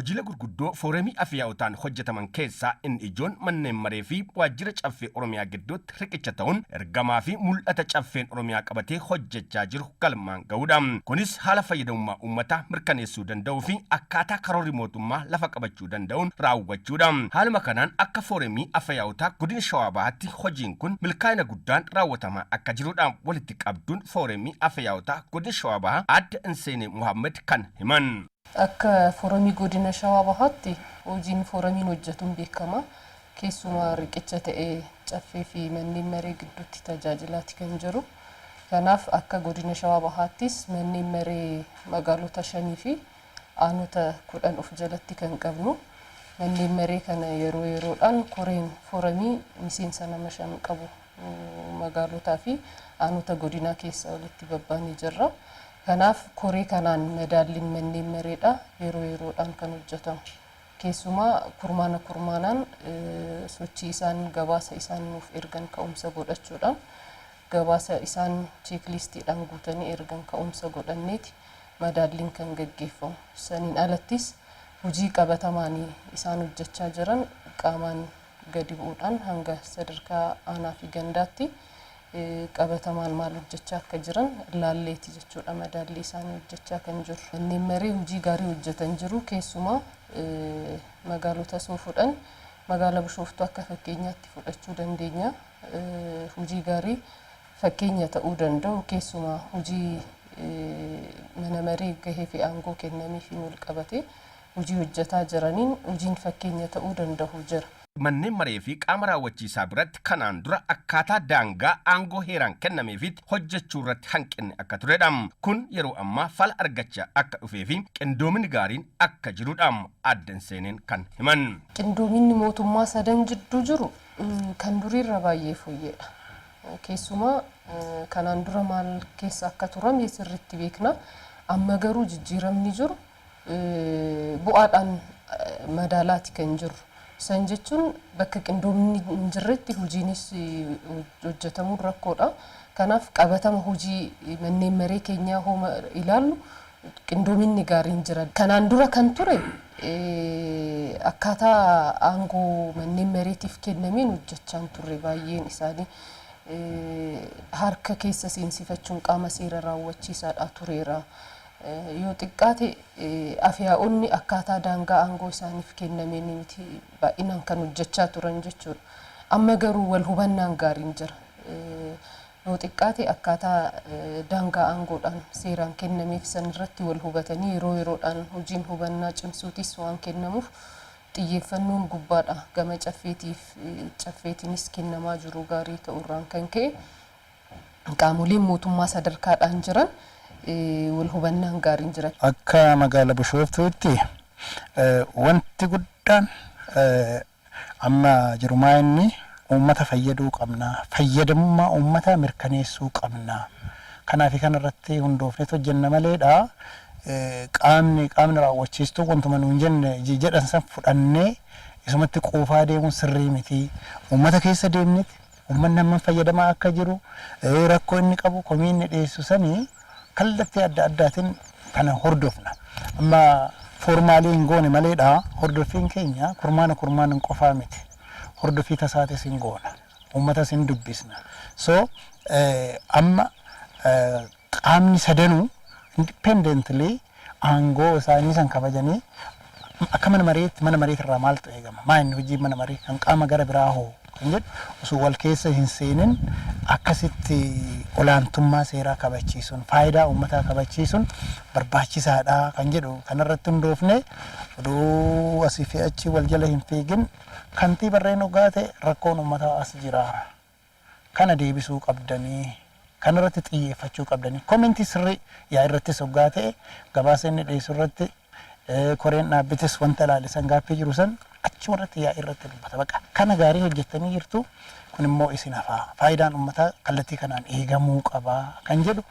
Hojiilee gurguddoo fooremii afyaa'otaan hojjetaman keessaa inni ijoon manneen maree fi waajjira Caffee Oromiyaa gidduutti riqicha ta'uun ergamaa fi mul'ata Caffeen Oromiyaa qabatee hojjechaa jiru galmaan ga'uudha. Kunis haala fayyadamummaa uummataa mirkaneessuu danda'uu fi akkaataa karoorri mootummaa lafa qabachuu danda'uun raawwachuudha. Haaluma kanaan akka fooremii afyaa'otaa godina Shawaa Bahaatti hojiin kun milkaa'ina guddaan raawwatamaa akka jirudha. Walitti qabduun fooremii afyaa'otaa godina Shawaa Bahaa Aadde Inseenee Muhammad kan himan. Akka fooremii godina Shawaa Bahaatti hojiin fooremiin hojjetuun beekama. Keessumaa riqicha ta'ee Caffee fi manneen maree gidduutti tajaajilaati kan jiru. Kanaaf akka godina Shawaa Bahaattis manneen maree magaalota 5 fi aanota 10 of jalatti kan qabnu. Manneen maree kana yeroo yeroodhaan koreen fooremii miseensa nama 5 qabu magaalotaa fi aanota godinaa keessa walitti babbaanee jirra. Kanaaf koree kanaan madaalliin manneen mareedha yeroo yeroodhaan kan hojjetamu. Keessumaa kurmaana kurmaanaan sochii isaan gabaasa isaan nuuf ergan ka'umsa godhachuudhaan, gabaasa isaan cheekliistiidhaan guutanii ergan ka'umsa godhanneeti madaalliin kan gaggeeffamu. Saniin alattis hojii qabatamaan isaan hojjechaa jiran qaamaan gadi bu'uudhaan hanga sadarkaa aanaa fi gandaatti qabatamaan maal hojjechaa akka jiran laalleeti jechuudha madaallii isaanii hojjechaa kan jiru. Manneen maree hojii gaarii hojjetan jiru. Keessumaa magaalota soo fudhan, magaala Bishooftuu akka fakkeenyaatti fudhachuu dandeenya. Hojii gaarii fakkeenya ta'uu danda'u, keessumaa hojii mana maree gahee fi aangoo kennameefiin wal qabate hojii hojjetaa jiraniin hojiin fakkeenya ta'uu danda'u jira. Manneen maree fi qaama raawwachiisaa biratti kanaan dura akkaataa daangaa aangoo heeraan kennameefitti hojjechuu irratti hanqinni akka turedha. Kun yeroo ammaa fala argachaa akka dhufee fi qindoominni gaariin akka jirudha Aadde Inseeneen kan himan. Qindoominni mootummaa sadan jidduu jiru kan duriirra baay'ee fooyyeedha. Keessumaa kanaan dura maal keessa akka turame sirriitti beekna. Amma garuu jijjiiramni jiru bu'aadhaan madaalaati kan jirru. San jechuun bakka qindoominni hin jirretti hojiinis hojjetamuun rakkoodha. Kanaaf qabatama hojii manneen maree keenyaa hooma ilaallu qindoominni gaariin jira. Kanaan dura kan ture akkaataa aangoo manneen mareetiif kennameen hojjechaa hin turre baay'een isaanii. Harka keessa seensifachuun qaama seera raawwachiisaadhaa tureera. Yoo xiqqaate afyaa'onni akkaataa daangaa aangoo isaaniif kennameen miti baay'inaan kan hojjechaa turan jechuudha. Amma garuu wal hubannaan gaariin jira. Yoo xiqqaate akkaataa daangaa aangoodhaan seeraan kennameef san irratti wal hubatanii yeroo yeroodhaan hojiin hubannaa cimsuutis waan kennamuuf xiyyeeffannoon gubbaadha gama Caffeetiif Caffeetiinis kennamaa jiru gaarii ta'uurraan kan ka'e qaamoleen mootummaa sadarkaadhaan jiran wal hubannaan gaariin jira. Akka magaala Bishooftuutti wanti guddaan amma jiru maa inni uummata fayyaduu qabna, fayyadamummaa uummataa mirkaneessuu qabna. Kanaafi kana irratti hundoofneet hojjenna maleedha. Qaamni qaamni raawwachiistuu wantuma nuun jenne jedhan san fudhannee isumatti quufaa deemuun sirrii miti. Uummata keessa deemneeti uummanni hammam fayyadamaa akka jiru, rakkoo inni qabu, komii inni dhiyeessu sanii kallattii adda addaatiin kana hordofna. Amma foormaalii hin goone maleedha, hordoffiin keenya kurmaana kurmaanan qofaa miti. Hordoffii tasaatis hin goona. Uummatas hin dubbisna. So amma qaamni sadanuu independently aangoo isaanii san kabajanii akka mana mareetti, mana mareetirraa maaltu eegama, maa inni hojii mana maree kan qaama gara biraa hoo kan jedhu osoo wal keessa hin seenin akkasitti olaantummaa seeraa kabachiisuun, faayidaa uummataa kabachiisuun barbaachisaadha kan jedhu kanarratti hundoofne, oduu asii fi achi wal jala hin fiigin, kantiibarreen hoggaa ta'e rakkoon uummataa as jira. Kana deebisuu qabdanii, kanarratti xiyyeeffachuu qabdanii, komentii sirrii yaa irrattis hoggaa ta'e gabaasa inni dhiyeessu irratti, koreen dhaabbitis wanta ilaale san, gaaffii jiru san achuma irratti yaa'ii irratti dubbata. Bakka kana gaarii hojjettanii jirtu, kun immoo isin hafaa, faayidaan uummataa kallattii kanaan eegamuu qabaa kan jedhu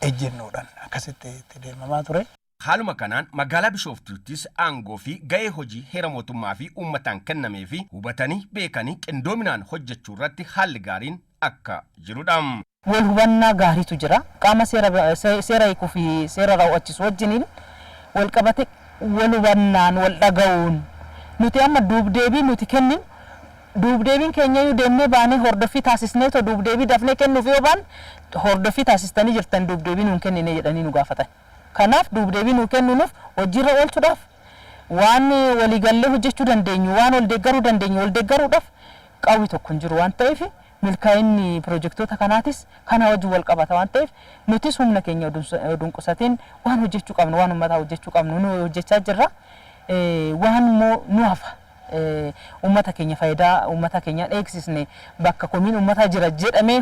ejjennoodhaan akkasitti itti deemamaa ture. Haaluma kanaan magaalaa Bishooftuuttis aangoo fi gahee hojii heera mootummaa fi uummataan kennameefi hubatanii beekanii qindoominaan hojjechuu irratti haalli gaariin akka jirudha. Wal hubannaa gaariitu jira. Qaama seera seera hiikuu fi seera raawwachiisu wajjiniin wal qabate Wal hubannaan, wal dhaga'uun, nuti amma duubdeebii nuti kennin, duubdeebiin keenyayyuu deemnee baanee hordoffii taasisnee otoo duubdeebii dafnee kennuuf yoo baanne, "Hordoffii taasistanii jirtan, duubdeebii nuun kennine" jedhanii nu gaafatan. Kanaaf duubdeebii nuu kennuunuuf hojiirra oolchuudhaaf, waan waliigallee hojjechuu dandeenyu, waan wal deeggaruu dandeenyu wal deeggaruudhaaf qawwi tokko hin jiru waan ta'eef, milkaa'inni pirojektoota kanaatis kana wajjin wal qabata waan ta'eef, nutis humna keenya oduu hin qusatiin waan hojjechuu qabnu, waan uummataa hojjechuu qabnu nu hojjechaa jirra. Waan immoo nu hafa, uummata keenya, faayidaa uummata keenyaan eegsisne, bakka komiin uummataa jira jedhamee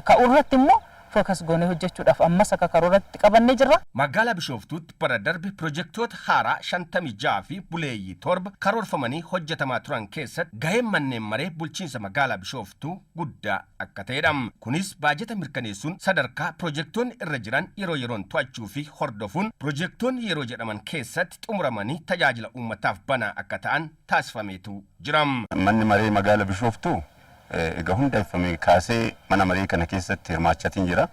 ka'u irratti immoo focus goonee hojjechuudhaaf ammas akka karooratti qabannee jirra. Magaalaa Bishooftuutti bara darbe pirojektoota haaraa 56 fi buleeyyii 7 karoorfamanii hojjetamaa turan keessatti gaheen manneen maree bulchiinsa magaalaa Bishooftuu guddaa akka ta'edha. Kunis baajeta mirkaneessuun sadarkaa pirojektoonni irra jiran yeroo yeroon to'achuu fi hordofuun pirojektoonni yeroo jedhaman keessatti xumuramanii tajaajila uummataaf banaa akka ta'an taasifameetu jira. Manni maree magaalaa Bishooftuu egaa hundeeffamee kaasee mana maree kana keessatti hirmaachatiin jira.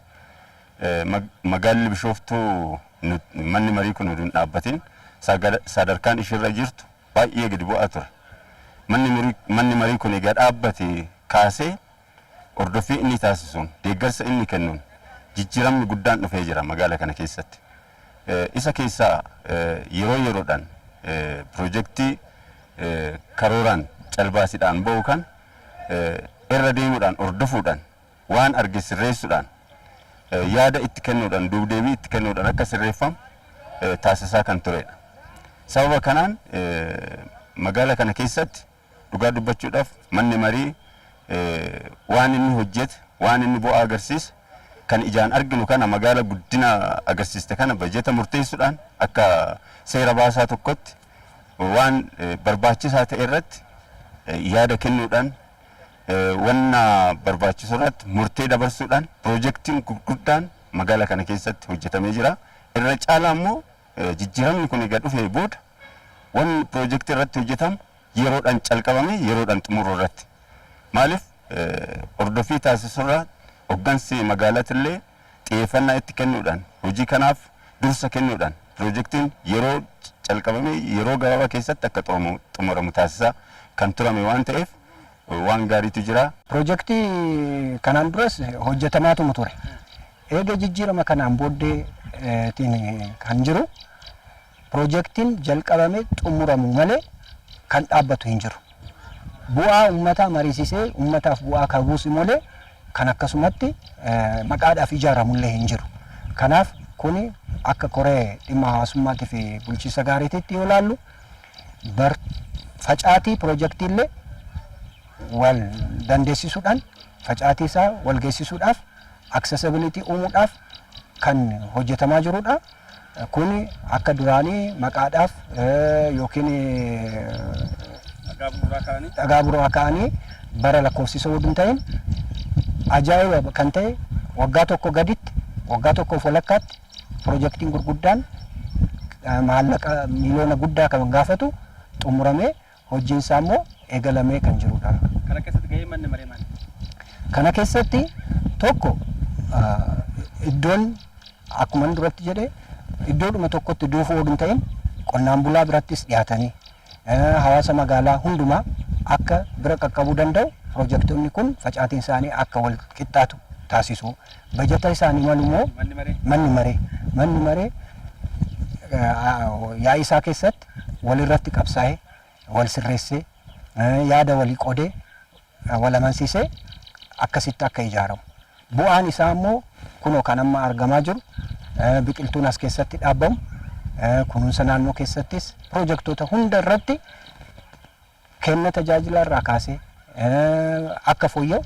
Magaalli Bishooftuu manni marii kun hin dhaabbatin sadarkaan ishirra jirtu baay'ee gadi bu'aa ture. Manni marii kun egaa dhaabbate kaasee hordoffii inni taasisuun, deeggarsa inni kennuun jijjiiramni guddaan dhufee jira magaala kana keessatti. Isa keessaa yeroo yeroodhaan pirojektii karooraan calbaasiidhaan ba'u kan irra deemuudhaan, hordofuudhaan, waan arge sirreessuudhaan, yaada itti kennuudhaan, duubdeebii itti kennuudhaan akka sirreeffamu taasisaa kan turedha. Sababa kanaan magaala kana keessatti dhugaa dubbachuudhaaf manni marii waan inni hojjete, waan inni bu'aa agarsiise kan ijaan arginu kana, magaala guddina agarsiiste kana, bajeta murteessuudhaan akka seera baasaa tokkotti waan barbaachisaa ta'e irratti yaada kennuudhaan, wanna barbaachisu irratti murtee dabarsuudhaan pirojektiin gurguddaan magaala kana keessatti hojjetamee jira. Irra caalaa immoo jijjiiramni kun egaa dhufee booda wanni pirojektii irratti hojjetamu yeroodhaan calqabame yeroodhaan xumuruu irratti. Maaliif, hordoffii taasisurraa hoggansi magaalaatillee xiyyeeffannaa itti kennuudhaan, hojii kanaaf dursa kennuudhaan pirojektiin yeroo calqabame yeroo gabaabaa keessatti akka xumuramu taasisaa kan turame waan ta'eef waan gaariitu jira. Pirojektii kanaan duras hojjetamaatuma ture. Eega jijjiirama kanaan booddeetiin kan jiru pirojektiin jalqabame xumuramu malee kan dhaabbatu hin jiru. Bu'aa uummataa mariisisee uummataaf bu'aa kan buusu malee kan akkasumatti maqaadhaaf ijaaramullee hin jiru. Kanaaf kuni akka koree dhimma hawaasummaatii fi bulchiinsa gaariititti yoo ilaallu, facaatii pirojektiillee wal dandeessisuudhaan, facaatii isaa wal geessisuudhaaf, accessibility uumuudhaaf kan hojjetamaa jirudha. Kuni akka duraanii maqaadhaaf yookiin dhagaa bu'uuraa kaa'anii bara lakkoofsisuu oduu hin ta'in, ajaa'iba kan ta'e waggaa tokko gaditti, waggaa tokkoof walakkaatti pirojektiin gurguddaan maallaqa miiliyoona guddaa kan gaafatu xumuramee hojiin isaa immoo eegalamee kan jirudha. Kana keessatti gaheen manni maree maali? Kana keessatti tokko iddoon akkuma inni duratti jedhe iddoodhuma tokkotti duufuu oduu hin ta'in, qonnaan bulaa birattis dhiyaatanii hawaasa magaalaa hundumaa akka bira qaqqabuu danda'u, pirojektoonni kun facaatiin isaanii akka wal qixxaatu taasisu. Bajata isaanii malu immoo Manni maree. Manni maree yaa'ii isaa keessatti walirratti qabsaa'ee, wal sirreessee, yaada walii qoodee, wal amansiisee akkasitti akka ijaaramu. Bu'aan isaa immoo kunoo kan amma argamaa jiru, biqiltuun as keessatti dhaabbamu, kunuunsa naannoo keessattis pirojektoota hunda irratti kenna tajaajilaa irraa kaasee akka fooyya'u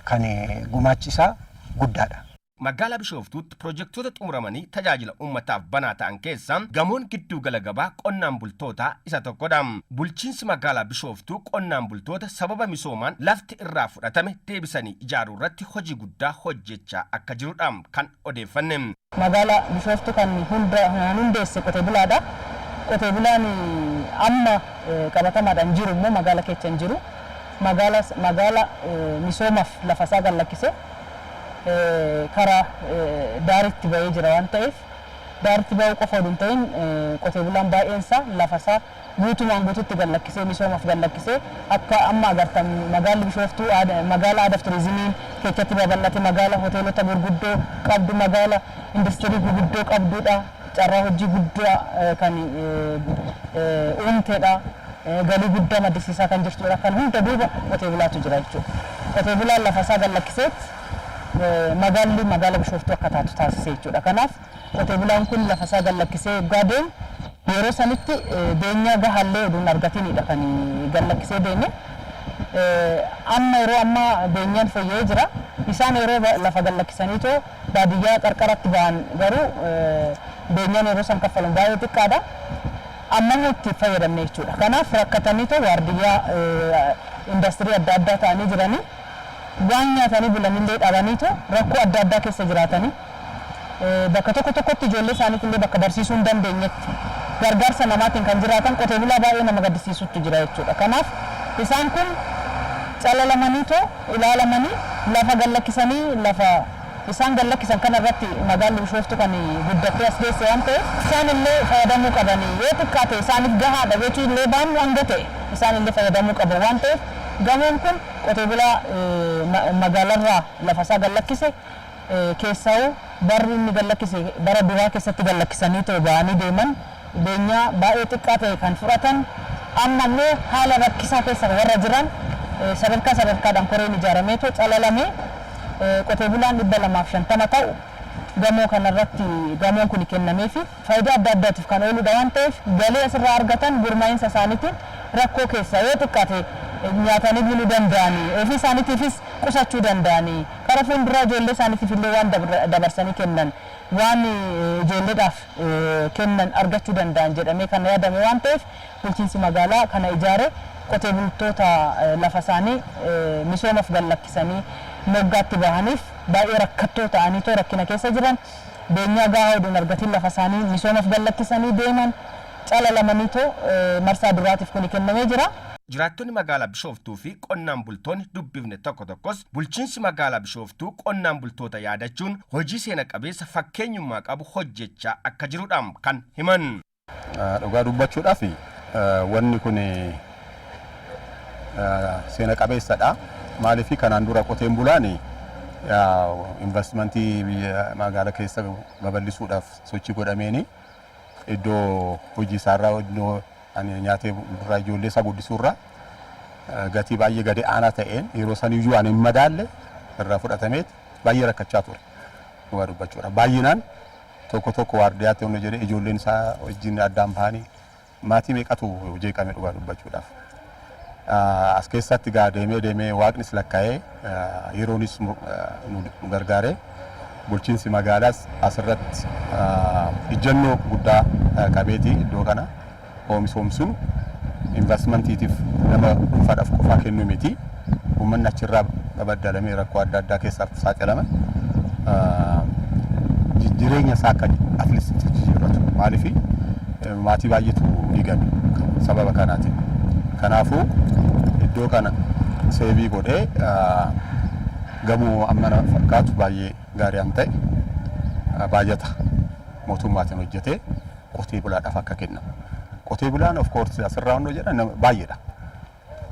kan gumaachisaa guddaadha. Magaalaa Bishooftuutti pirojektoota xumuramanii tajaajila uummataaf banaa ta'an keessaa gamoon gidduu gala gabaa qonnaan bultootaa isa tokkodha. Bulchiinsi magaalaa Bishooftuu qonnaan bultoota sababa misoomaan lafti irraa fudhatame deebisanii ijaaruu irratti hojii guddaa hojjechaa akka jirudha kan odeeffanne. Magaalaa Bishooftuu kan hundeesse qotee bulaadha. Qotee bulaan amma qabatamaadhaan jiru immoo magaala keessa hin jiru. Magaala misoomaaf lafa isaa gad lakkisee karaa daaritti bahee jira waan ta'eef, Daaritti ba'uu qofa oduu hin ta'in, qotee bulaan baay'een isaa lafa isaa guutumaan guututti gad lakkisee, misoomaaf gad lakkisee, akka amma agartan magaalli Bishooftuu magaala aadaaf turizimiin keessatti babal'ate, magaala hoteelota gurguddoo qabdu, magaala industirii gurguddoo qabdudha. Carraa hojii guddaa kan uumtedha. Galii guddaa maddisiisaa kan jirtudha. Kan hunda duuba qotee bulaatu jira jechuudha. Qotee bulaan lafa isaa gad lakkiseet magaalli magaala Bishooftuu akka taatu taasise jechuudha. Kanaaf qotee bulaan kun lafa isaa gad lakkisee yoggaa deemu, yeroo sanitti beenyaa gahallee oduu hin argatinidha kan gad lakkisee deeme. Amma yeroo ammaa beenyaan fooyya'ee jira. Isaan yeroo lafa gad lakkisaniitoo baadiyyaa qarqaratti ba'an garuu beenyaan yeroo san kaffalamu baay'ee xiqqaadha. Amma immoo itti fayyadamne jechuudha. Kanaaf rakkataniitoo waardiyyaa industirii adda addaa ta'anii jiranii, waan nyaatanii bulanillee dhabaniitoo rakkoo adda addaa keessa jiraatanii, bakka tokko tokkotti ijoollee isaaniitillee bakka barsiisuu hin dandeenyetti gargaarsa namaatiin kan jiraatan qotee bulaa baay'ee nama gaddisiisutu jira jechuudha. Kanaaf isaan kun calalamaniitoo ilaalamanii, lafa gad lakkisanii, lafa isaan gad lakkisan kana irratti magaalli Bishooftuu kan guddattee as geesse waan ta'eef, isaan illee fayyadamuu qabanii. Yoo xiqqaate isaaniif gahaadha jechuu illee baannu, hanga ta'e isaan illee fayyadamuu qaban waan ta'eef, gamoon kun qotee bulaa magaalarraa lafa isaa gad lakkise, keessaa'uu barri inni gad lakkise bara duraa keessatti gad lakkisanii ta'u ba'anii deeman, beenyaa baay'ee xiqqaa ta'e kan fudhatan, amma immoo haala rakkisaa keessa warra jiran, sadarkaa sadarkaadhaan koreen ijaarameetoo calalamee qotee bulaan 250 ta'u gamoo kanarratti gamoon kun kennameefi faayidaa adda addaatiif kan ooludha waan ta'eef, galii asirraa argatan gurmaa'insa isaaniitiin rakkoo keessa yoo xiqqaate nyaatanii buluu danda'anii, ofii isaaniitiifis qusachuu danda'anii, kara fuulduraa ijoollee isaaniitiif illee waan dabarsanii kennan, waan ijoolleedhaaf kennan argachuu danda'an jedhamee kan yaadame waan ta'eef, bulchiinsi magaalaa kana ijaare qotee bultoota lafa isaanii misoomaaf gad lakkisanii moggaatti bahaniif, baay'ee rakkattoo ta'aniitoo rakkina keessa jiran, beenyaa gahaa oduu hin argatin lafa isaanii misoomaaf gad lakkisanii deeman, calalamaniitoo marsaa duraatiif kuni kennamee jira. Jiraattonni magaalaa Bishooftuu fi qonnaan bultoonni dubbifne tokko tokkos bulchiinsi magaalaa Bishooftuu qonnaan bultoota yaadachuun hojii seena qabeessa fakkeenyummaa qabu hojjechaa akka jirudha kan himan. Dhugaa dubbachuudhaaf, wanni kun seena qabeessadha. Maaliif, kanaan dura qoteen bulaan investimentii biyya magaalaa keessa babal'isuudhaaf sochii godhameeni iddoo hojii isaarraa, iddoo ani nyaatee irraa, ijoollee isaa guddisuurraa gatii baay'ee gadi aanaa ta'een, yeroo saniyyuu ani hin madaalle irraa fudhatameet baay'ee rakkachaa ture dhugaa dubbachuudha. Baay'inaan tokko tokko waardiyaatti hunda jedhee ijoolleen isaa wajjin addaan bahanii maatii meeqatu jeeqame dhugaa dubbachuudhaaf. As keessatti gaa deemee deemee waaqnis lakkaa'ee, yeroonis nu gargaaree, bulchiinsi magaalaas asirratti ijjannoo guddaa qabeeti iddoo kana oomisoomsuun investmentiitiif nama dhuunfaadhaaf qofaa kennuu miti. Uummanni achirraa babaddalamee rakkoo adda addaa keessaaf saaxilame jireenya isaa akka at least jijjiirratu. Maaliif, maatii baay'eetu diigame sababa kanaatiin. Kanaafuu iddoo kana save godhee gamoo ammana fakkaatu baay'ee gaarii an ta'e baajata mootummaatiin hojjetee qotee bulaadhaaf akka kennamu. Qotee bulaan of course asirraa hundoo jedhan baay'eedha.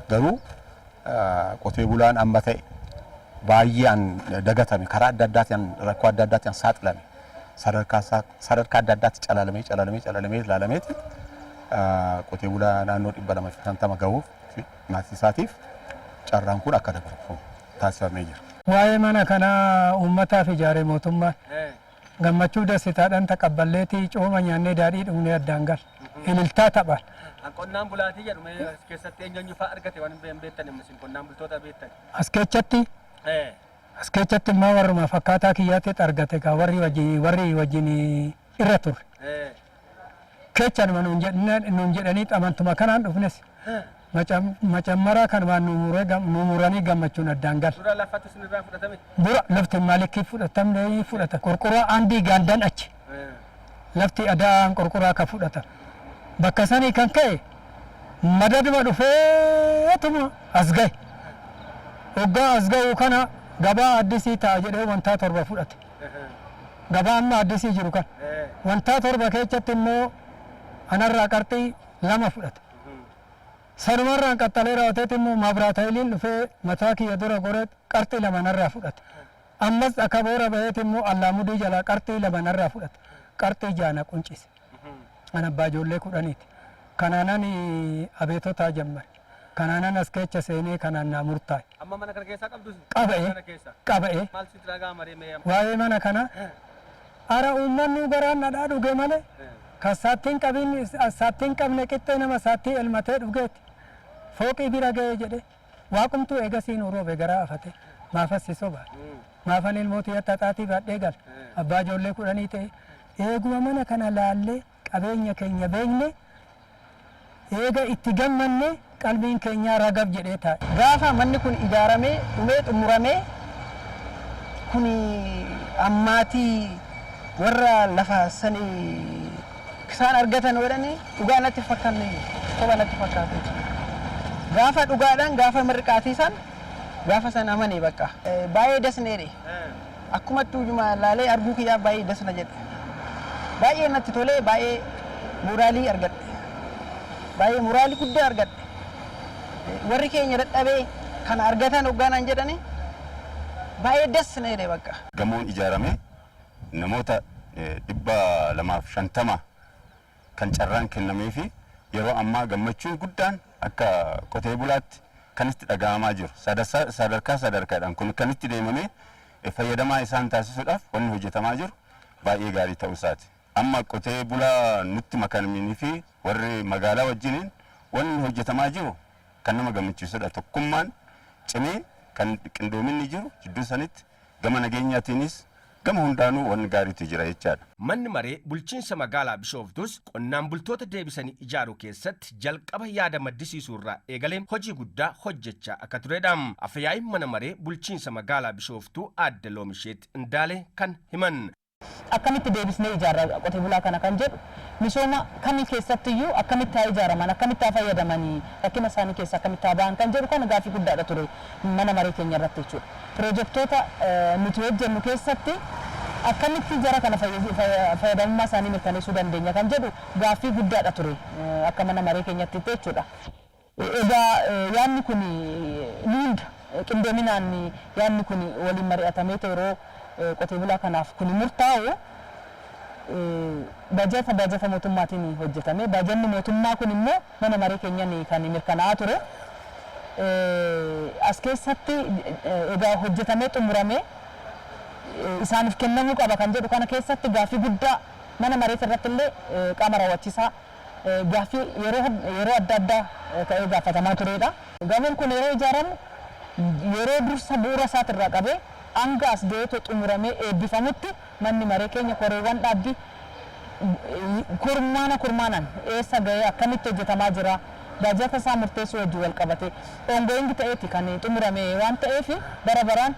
Garuu qotee bulaan amma ta'e baay'ee an dagatame, karaa adda addaatiin rakkoo adda addaatiin saaxilame, sadarkaa sadarkaa adda addaatti calalamee calalamee calalamee ilaalameeti qotee bulaa naannoo 250 gahuuf fi maatii isaatiif carraan kun akka dabarfamu taasifamee jira. Waa'ee mana kanaa uummataaf ijaare mootummaan gammachuu dasitaadhaan taqabballeetii, cooma nyaannee, daadhii dhugnee addaan gal. Ililtaa taphaan. Kan qonnaan bulaatii jedhu mee as keessatti eenyu fa'aa argate waan hin beektan isin qonnaan bultoota beektan? As keessatti immoo warruma fakkaataa kiyyaatti argate gaa, warri wajjin irra turre. Keechanuma nuun jedhanii amantuma kanaan dhufnes macammaraa kanumaan nu muranii gammachuun addaan gal. Dura lafatu isinirraa fudhatame? Dura lafti maalikii fudhatamne fudhata. Qorqoraa andii gaandan achi. Lafti adaan qorqoraa kan fudhatan. Bakka sanii kan ka'e madaduma dhufeetuma as gahe. Hoggaa as ga'u kana gabaa addisii ta'a jedhee wantaa torba fudhate. Gabaa amma addisii jiru kan. Wantaa 7 keessatti immoo anarraa qarxii 2 fudhate. Sanumarraan qaxxalee raawwateeti immoo mabraatayiliin dhufee mataa kiyya dura goree qarxii 2 narraa fudhate. Ammas akaboora baheeti immoo allaamudii jalaa qarxii 2 narraa fudhate. Qarxii 6 na quncise. An abbaa ijoollee 10ti. Kanaanan abeetotaa jammare. Kanaanan as keecha seenee kanaan naa murtaa'e. Amma mana kana keessaa qabdu isin? Qaba'e. Mana keessa. Qaba'e. Maal sitti dhaga'ama ree mee amma? Waa'ee mana kana ara uummannuu garaan dhadhaa dhuge malee kan saattii hin qabin saattii hin qabne qixxee nama saattii elmatee dhugeeti. Fooqii bira ga'ee jedhee waaqumtuu eegasii nuu roobe garaa afatee. Maafas si sobaa? Maafan ilmoo tiyyatti haxaatii baadhee gala? Abbaa ijoollee 10 ta'ee eeguma mana kana laallee qabeenya keenya beekne eega itti gammanne qalbiin keenyaa ragab jedhee taa'e. Gaafa manni kun ijaaramee dhumee xumuramee kun ammaatii warra lafa sani isaan argatan jedhani dhugaa natti hin fakkaanne soba natti fakkaate jechuudha. Gaafa dhugaadhaan gaafa mirqaatii san gaafa san amane bakka. Baay'ee das na jedhe. Akkumatti ujuma laalee arguu kiyyaaf baay'ee das na jedhe. Baay'ee natti tolee baay'ee mooraalii argadhe. Baay'ee mooraalii guddaa argadhe. Warri keenya dadhabee kana argatan hoggaa naan jedhani baay'ee das na jedhe bakka. Gamoon ijaarame namoota 250 kan carraan kennameefi yeroo ammaa gammachuun guddaan akka qotee bulaatti kan itti dhaga'amaa jiru sadarkaa sadarkaadhaan kun kan itti deemamee fayyadamaa isaan taasisuudhaaf wanni hojjetamaa jiru baay'ee gaarii ta'uu isaati. Amma qotee bulaa nutti makamanii fi warri magaalaa wajjiniin wanni hojjetamaa jiru kan nama gammachiisudha. Tokkummaan cimee kan qindoominni jiru jidduu sanitti gama nageenyaatiinis gama hundaanuu wanni gaariitu jira jechaadha. Manni Maree Bulchiinsa Magaalaa Bishooftuus qonnaan bultoota deebisanii ijaaruu keessatti jalqaba yaada maddisiisuu irraa eegalee hojii guddaa hojjechaa akka turedha Afyaa'iin Mana Maree Bulchiinsa Magaalaa Bishooftuu Aadde Loomisheet Indaalee kan himan. Akkamitti deebisnee ijaarra qote bulaa kana kan jedhu misooma kamii keessattiyyuu akkamitti haa ijaaraman, akkamitti haa fayyadamanii, rakkina isaanii keessaa akkamitti haa bahan kan jedhu kana gaaffii guddaadha ture mana maree keenya irratti jechuudha. Pirojektoota nuti hojjennu keessatti akkamitti jara kana fayyadamummaa isaanii mirkaneessuu dandeenya kan jedhu gaaffii guddaadha ture akka mana maree keenyatti jechuudha. Egaa yaadni kun nu hunda qindoominaan yaadni kun waliin mari'atameetu yeroo qotee bulaa kanaaf kuni murtaa'u bajata bajata mootummaatiin hojjetame. Bajanni mootummaa kun immoo mana maree keenyan kan mirkanaa'aa ture. As keessatti egaa hojjetamee xumuramee isaaniif kennamuu qaba kan jedhu kana keessatti gaaffii guddaa mana marees irratti illee qaama raawwachiisaa gaaffii yeroo yeroo adda addaa ka'ee gaafatamaa tureedha. Gamoon kun yeroo ijaaramu yeroo dursa bu'uura isaatirraa qabee hanga as ga'eetoo xumuramee eebbifamutti manni maree keenya koreewwan dhaabbii kurmaana kurmaanaan eessa ga'ee akkamitti hojjetamaa jira baajata isaa murteessuu wajjin wal qabatee ongoing ta'eeti kan xumurame waan ta'eef bara baraan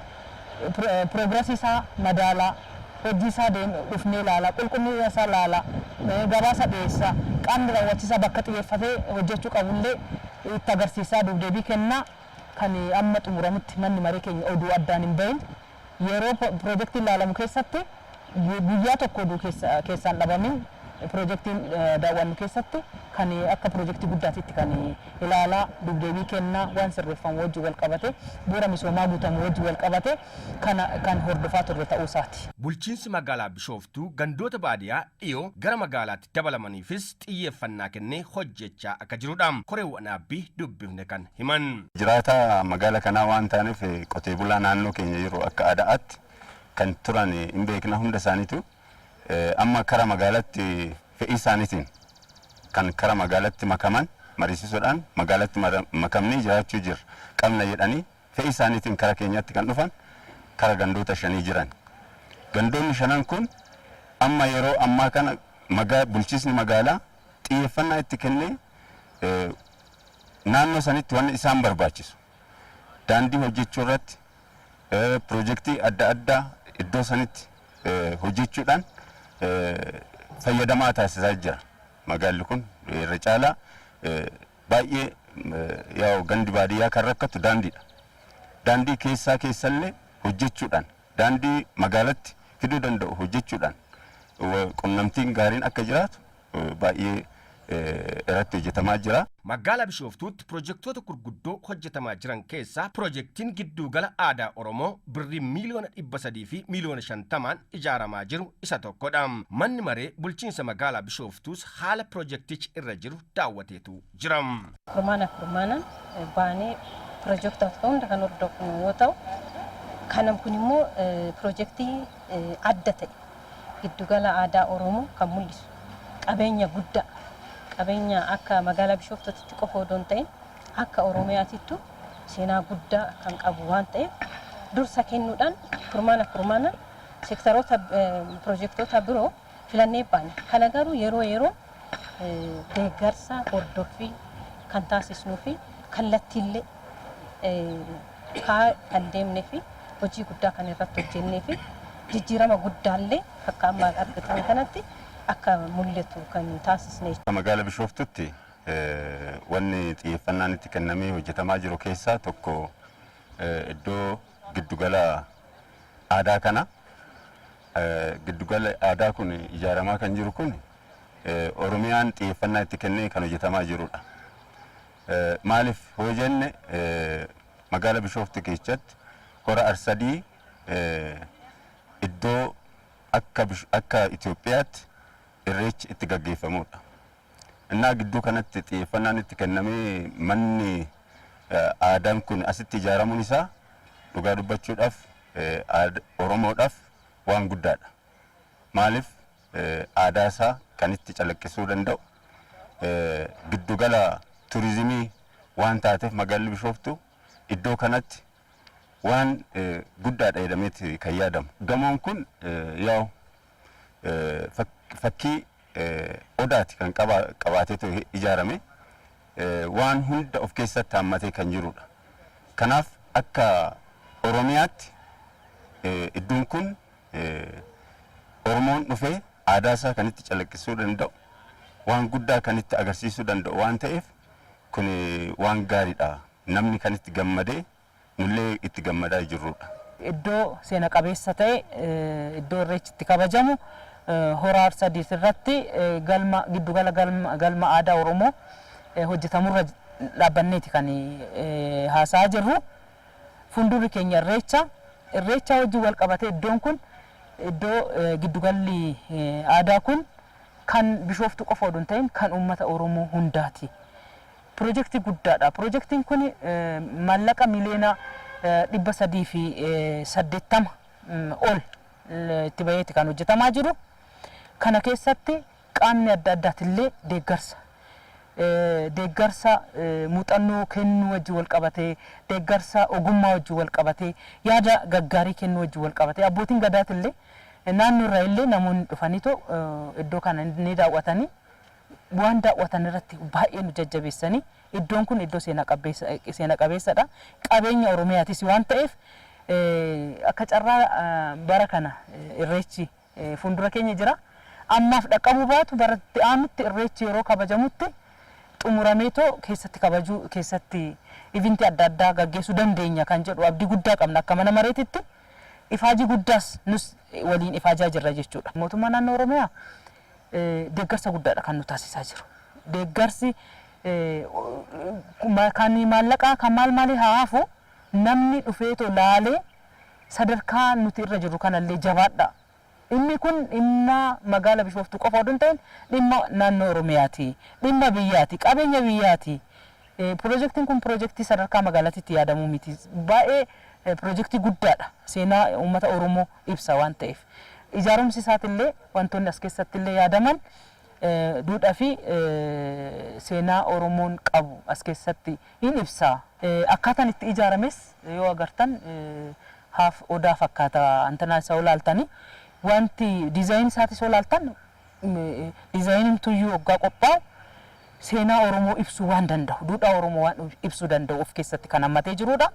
progress isaa madaalaa hojii isaa dhufnee ilaalaa qulqullina isaa ilaalaa gabaasa dhiyeessaa qaamni raawwachiisaa bakka xiyyeeffatee hojjechuu qabullee itti agarsiisaa duubdeebii kennaa kan amma xumuramutti manni maree keenya oduu addaan hin bahin yeroo pirojektiin ilaalamu keessatti guyyaa tokko oduu keessaan dhabamin pirojektiin daawwannu keessatti kan akka pirojektii guddaatitti kan ilaalaa duubdeebii kennaa waan sirreeffamu wajjin wal qabate bu'uura misoomaa guutamu wajjin wal qabate kana kan hordofaa turre ta'uu isaati. Bulchiinsi magaalaa Bishooftuu gandoota baadiyaa dhiyoo gara magaalaatti dabalamaniifis xiyyeeffannaa kennee hojjechaa akka jirudha koreewwan dhaabbii dubbifne kan himan. Jiraataa magaala kanaa waan taaneef qotee bulaa naannoo keenya jiru akka aadaatti kan turan hin beekna hunda isaaniitu amma kara magaalatti fedhii isaaniitiin kan kara magaalatti makaman mariisisuudhaan magaalatti makamnee jiraachuu jirra qabna jedhanii fedhii isaaniitiin kara keenyatti kan dhufan kara gandoota shanii jiran. Gandoonni shanan kun amma yeroo ammaa kana bulchiisni magaalaa xiyyeeffannaa itti kennee naannoo sanitti wanni isaan barbaachisu daandii hojjechuu irratti pirojektii adda addaa iddoo sanitti hojjechuudhaan fayyadamaa taasisaa jira. Magaalli kun irra caalaa baay'ee yaa'u gandi baadiyyaa kan rakkatu daandiidha. Daandii keessaa keessallee hojjechuudhaan daandii magaalatti fiduu danda'u hojjechuudhaan qunnamtiin gaariin akka jiraatu baay'ee irratti hojjetamaa jira. Magaalaa Bishooftuutti pirojektoota gurguddoo hojjetamaa jiran keessaa pirojektiin giddugala aadaa Oromoo birrii 350,000,000n ijaaramaa jiru isa tokkodha. Manni maree bulchiinsa magaalaa Bishooftuus haala pirojektichi irra jiru daawwateetu jira. Kurmaana kurmaanaan baanee pirojektoota hunda kan hordofnu yoo ta'u, kanan kun immoo pirojektii adda ta'e giddugala aadaa Oromoo kan mul'isu qabeenya guddaa, qabeenya akka magaalaa Bishooftuutti qofa odoo hin ta'in akka Oromiyaatittu seenaa guddaa kan qabu waan ta'eef, dursa kennuudhaan kurmaana kurmaanaan seektaroota pirojektoota biroo filannee baane. Kana garuu yeroo yeroo deeggarsa hordoffii kan taasisnuu fi kallattiillee kan deemnee fi hojii guddaa kan irratti hojjennee fi jijjiirama guddaallee akka amma argitan kanatti akka mul'atu kan taasisne. Magaala Bishooftutti wanni xiyyeeffannaan itti kennamee hojjetamaa jiru keessaa tokko iddoo giddugala aadaa kana. Giddugala aadaa kun ijaaramaa kan jiru kun Oromiyaan xiyyeeffannaa itti kennee kan hojjetamaa jirudha. Maaliif hoo jenne, magaala Bishooftu keessatti hora Arsadii iddoo akka Itoophiyaatti irreechi itti gaggeeffamudha. Innaa gidduu kanatti xiyyeeffannaan itti kennamee manni aadaan kun asitti ijaaramuun isaa dhugaa dubbachuudhaaf Oromoodhaaf waan guddaadha. Maaliif, aadaa isaa kan itti calaqqisuu danda'u, giddugala turizimii waan taateef magaalli Bishooftuu iddoo kanatti waan guddaadha jedhameeti kan yaadamu. Gamoon kun yaa'u fakkii odaati kan qabaateetu ijaarame, waan hunda of keessatti hammatee kan jirudha. Kanaaf akka Oromiyaatti iddoon kun Oromoon dhufee aadaa isaa kan itti calaqqisuu danda'u, waan guddaa kan itti agarsiisuu danda'u waan ta'eef kun waan gaariidha. Namni kan itti gammadee nullee itti gammadaa jirrudha. Iddoo seena qabeessa ta'e, iddoo irreechi itti kabajamu, hora Arsadiis irratti galma giddugala galma aadaa Oromoo hojjetamurra dhaabbanneeti kan haasa'aa jirru. Fuuldurri keenya irreecha. Irreecha wajjin wal qabatee iddoon kun, iddoo giddugalli aadaa kun kan Bishooftuu qofa odoo hin ta'in kan uummata Oromoo hundaati. Pirojektii guddaadha. Pirojektiin kun maallaqa 380,000,000 ol itti baheeti kan hojjetamaa jiru. Kana keessatti qaamni adda addaatillee deeggarsa muuxannoo kennuu wajjin wal qabatee, deeggarsa ogummaa wajjin wal qabatee, yaada gaggaarii kennuu wajjin wal qabatee, abbootiin gadaatillee naannoo irraa illee namoonni dhufaniitoo iddoo kana ni daawwatanii, waan daawwatan irratti baay'ee nu jajjabeessanii, iddoon kun iddoo seena qabeessadha. Qabeenya Oromiyaatis waan ta'eef, akka carraa bara kana irreechi fuuldura keenya jira. Ammaaf dhaqqabuu baatu, baratti aanutti irreechi yeroo kabajamutti xumurameetoo keessatti kabajuu, keessatti eventii adda addaa gaggeessuu dandeenya kan jedhu abdii guddaa qabna akka mana mareetitti. Ifaajii guddaas nus waliin ifaajaa jirra jechuudha. Mootummaa naannoo Oromiyaa deeggarsa guddaadha kan nu taasisaa jiru. Deeggarsi kan maallaqaa kan maal maalii haa hafu, namni dhufeetoo laalee sadarkaa nuti irra jirru kanallee jabaadha. Dhimmi kun dhimma magaala Bishooftuu qofa odoo hin ta'in dhimma naannoo Oromiyaati. Dhimma biyyaati. Qabeenya biyyaati. Pirojektiin kun pirojektii sadarkaa magaalaatti yaadamuu miti. Baay'ee pirojektii guddaadha. Seenaa uummata Oromoo ibsa waan ta'eef. Ijaarumsi isaatillee, wantoonni as keessatti illee yaadaman, duudhaa fi seenaa Oromoon qabu as keessatti hin ibsa. Akkaataan itti ijaarames yoo agartan haaf odaa fakkaata antanaa isaa olaaltanii, wanti diizaayinii isaatis olaaltan, diizaayiniin tuyyuu waggaa qophaa'u seenaa Oromoo ibsuu waan danda'u, duudhaa Oromoo waan ibsuu danda'u of keessatti kan hammatee jirudha.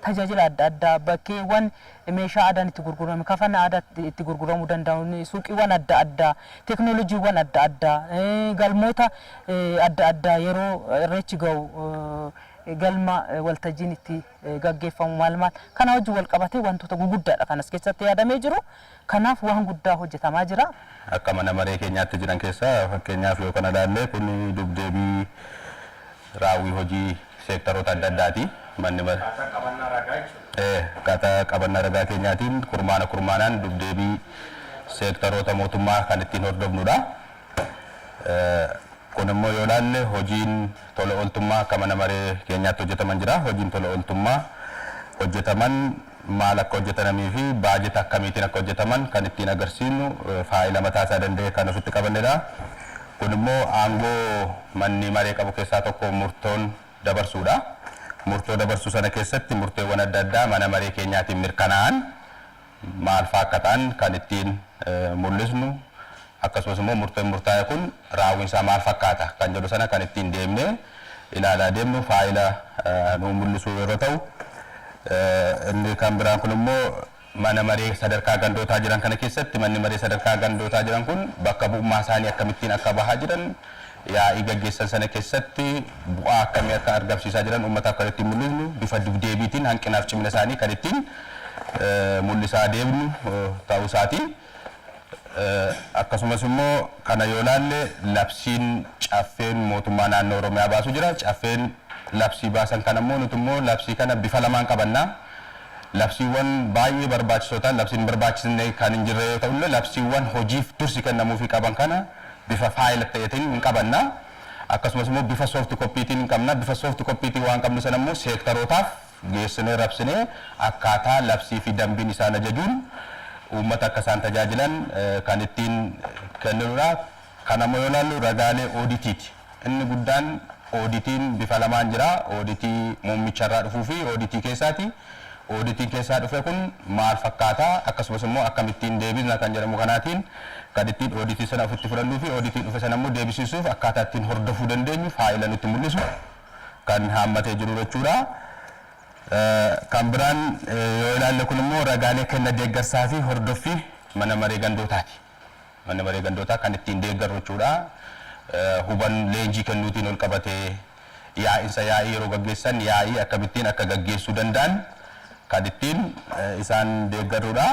Tajaajila adda addaa, bakkeewwan meeshaa aadaan itti gurguramu, kafana aadaa itti gurguramuu danda'u, suuqiiwwan adda addaa, teeknooloojiiwwan adda addaa, galmoota adda addaa yeroo irreechi ga'u Galma waltajjiin itti gaggeeffamu maal maal kana wajjin wal qabatee wantoota guguddaadha kan as keessatti yaadamee jiru. Kanaaf waan guddaa hojjetamaa jira. Akka mana maree keenyaatti jiran keessaa fakkeenyaaf yoo kana ilaalle, kun dubdeebii raawwii hojii seektaroota adda addaati. Manni maree. Akkaataa qabannaa ragaa keenyaatiin kurmaana kurmaanaan dubdeebii seektaroota mootummaa kan ittiin hordofnudha. Kun immoo yoo ilaalle, hojiin tola ooltummaa akka mana maree keenyaatti hojjetaman jira. Hojiin tola ooltummaa hojjetaman maal akka hojjetamanii fi baajeta akkamiitiin akka hojjetaman kan ittiin agarsiisnu faayila mataa isaa danda'e kan ofitti qabannedha. Kun immoo aangoo manni maree qabu keessaa tokko murtoon dabarsuudha. Murtoo dabarsuu sana keessatti murteewwan adda addaa mana maree keenyaatiin mirkanaa'an maal fa'aa akka ta'an kan ittiin mul'isnu, akkasumas immoo murteen murtaa'e kun raawwiin isaa maal fakkaata kan jedhu sana kan ittiin deemnee ilaalaa deemnu faayila nu mul'isu yeroo ta'u, inni kan biraan kun immoo mana maree sadarkaa gandootaa jiran kana keessatti manni maree sadarkaa gandootaa jiran kun bakka bu'ummaa isaanii akkamittiin akka bahaa jiran, yaa'ii gaggeessan sana keessatti bu'aa akkamii akka argamsiisaa jiran uummataaf kan ittiin mul'isnu, bifa dubdeebiitiin hanqinaaf cimina isaanii kan ittiin mul'isaa deemnu ta'uu isaati. Akkasumas immoo kana yoo ilaalle, labsiin caffeen mootummaa naannoo Oromiyaa baasu jira. Caffeen labsii baasan kana immoo nuti immoo labsii kana bifa lamaan qabanna. Labsiiwwan baay'ee barbaachisoo ta'an, labsiin hin barbaachisne kan hin jirre yoo ta'ullee, labsiiwwan hojiif dursi kennamuufii qaban kana bifa faayila ta'eetiin hin qabanna. Akkasumas immoo bifa soft copytiin hin qabna. Bifa soft copytiin waan qabnu sana immoo seektarootaaf geessinee rabsinee akkaataa labsii fi dambiin isaan ajajuun uummata akka isaan tajaajilan kan ittiin kenninudha. Kana immoo yoo ilaallu, ragaalee ooditiiti. Inni guddaan ooditiin bifa lamaan jira. Ooditii muummicharraa dhufuu fi ooditii keessaati. Ooditiin keessaa dhufe kun maal fakkaata, akkasumas immoo akkamittiin deebisna kan jedhamu kanaatiin kan ittiin ooditii sana ofitti fudhannuu fi ooditii dhufe sana immoo deebisiisuuf akkaataa ittiin hordofuu dandeenyu faayila nutti mul'isu kan haammatee jiru jechuudha. Kan biraan yoo ilaalle, kun immoo ragaalee kenna deeggarsaa fi hordoffii mana maree gandootaati. Manni maree gandootaa kan ittiin deeggarru jechuudha. Huban leenjii kennuutiin ol qabatee yaa'insa yaa'ii yeroo gaggeessan yaa'ii akkamittiin akka gaggeessuu danda'an kan ittiin isaan deeggarrudha.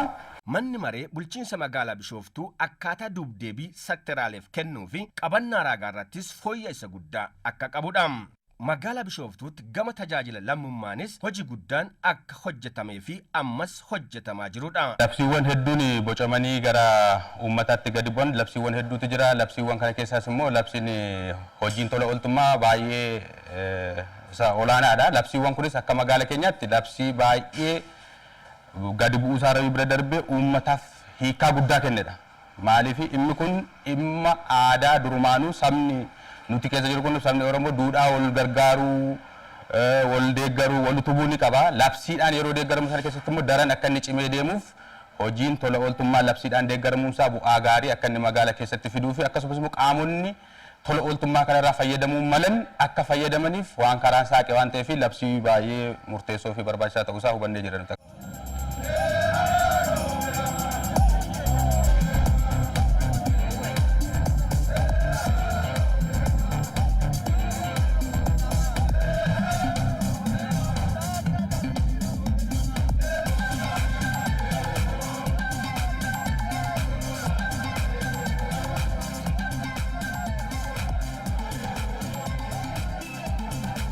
Manni maree bulchiinsa magaalaa Bishooftuu akkaataa dubdeebii sekteraaleef kennuu fi qabannaa raagaa irrattis fooyya'insa guddaa akka qabudha. Magaalaa Bishooftuutti gama tajaajila lammummaanis hojii guddaan akka hojjetamee fi ammas hojjetamaa jirudha. Labsiiwwan hedduun bocamanii gara uummataatti gadi bu'an labsiiwwan hedduutu jira. Labsiiwwan kana keessaas immoo labsiin hojiin tola ooltummaa baay'ee isa olaanaadha. Labsiiwwan kunis akka magaala keenyaatti labsii baay'ee gadi bu'uusaa bira darbee uummataaf hiikaa guddaa kennedha. Maaliif, dhimmi kun dhimma aadaa durumaanuu sabni nuti keessa jiru kun, sabni Oromoo, duudhaa wal gargaaruu, wal deeggaruu, wal utubuu ni qaba. Labsiidhaan yeroo deeggaramu sana keessatti immoo daran akka inni cimee deemuuf hojiin tola ooltummaa labsiidhaan deeggaramuunsaa bu'aa gaarii akka inni magaala keessatti fiduu fi akkasumas immoo qaamonni tola ooltummaa kanarraa fayyadamuu malan akka fayyadamaniif waan karaan saaqe waan ta'eef labsii baay'ee murteessoo fi barbaachisaa ta'uusaa hubannee jira nuti.